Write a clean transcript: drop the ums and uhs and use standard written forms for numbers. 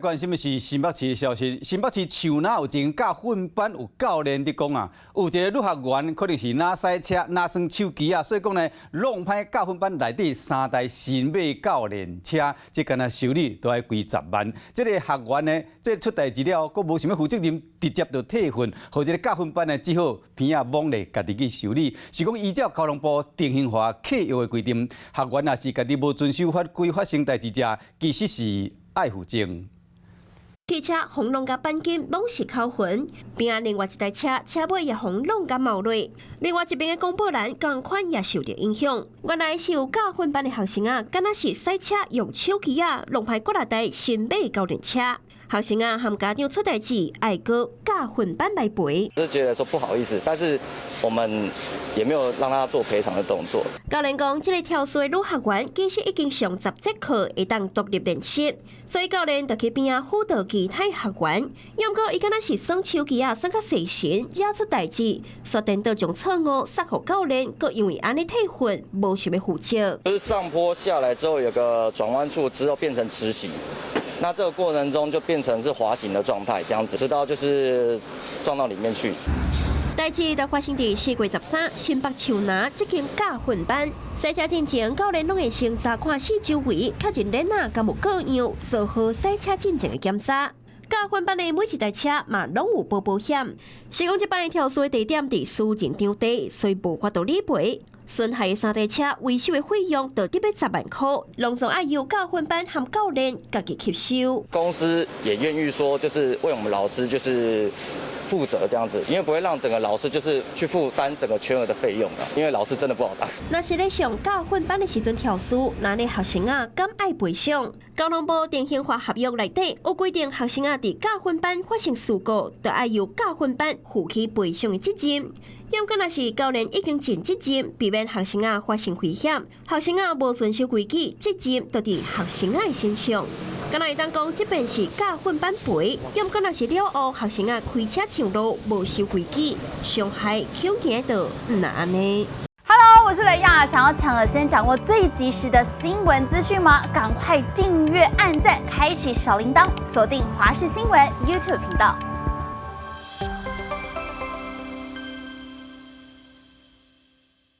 關心的是新北市的消息。新北市樹林有一間駕訓班有教練佇講啊，有一个女學員可能是若駛車若耍手機啊，所以講呢，弄歹駕訓班內底三台新買教練車，這敢若修理都愛幾十萬。這个學員呢，這出代誌了，閣無想欲負責任，直接就退訓，予這个駕訓班呢，只好鼻仔摸咧，家己去修理。是講依照交通部定型化契約的規定，學員若是家己無遵守法規發生代誌者，其實是愛負責。汽車予弄共鈑金攏是扣痕，邊仔另外一台車車尾也予弄共毛落。另外一邊的公布欄仝款也受著影響。原來是有駕訓班的學生啊，敢若是駛車用手機仔，弄歹幾若台新買教練車。學生仔和家長出代誌，愛閣駕訓班來賠。是覺得說不好意思，但是我們也沒有讓他做賠償的動作。教練講，這个肇事的女學員其實已經上10節課，會當獨立練習，所以教練就去邊仔輔導其他學員。毋過伊敢若是耍手機仔，耍較細神，惹出代誌，煞顛倒將錯誤捒予教練，閣因為按呢退訓，無想欲負責。就是上坡下來之後，有個轉彎處之後變成直行。那這個過程中就變成是滑行的狀態，這樣子，直到就是撞到裡面去。代誌就發生佇4月13，新北樹林這間駕訓班，賽車進前，教練攏會先查看四周圍，確認輪仔敢有過樣，做好賽車進前的檢查。駕訓班的每一台車嘛攏有保保險。是講這擺肇事的地點佇私人場地，所以無法度理賠。損害的三台車維修的費用就得欲10萬箍，攏總愛由駕訓班和教練家己吸收。公司也願意說，就是為我們老師就是負責這樣子，因為不會讓整個老師就是去負擔整個全額的費用的，因為老師真的不好當。若是咧上駕訓班的時陣肇事，那呢學生仔敢愛賠償？交通部定型化合約內底有規定，學生仔佇駕訓班發生事故，就愛由駕訓班負起賠償的責任。毋過若是教練已經盡責任，避免學生仔發生危險，學生仔無遵守規矩，責任就佇學生仔的身上。敢若會當講，這遍是駕訓班賠，毋過若是了後學生仔開車上路無守規矩，傷害恐驚就毋若按呢。 Hello，我是雷亞，想要搶先掌握最及時的新聞資訊嗎？趕快訂閱、按讚、開啟小鈴鐺，鎖定華視新聞 YouTube 頻道。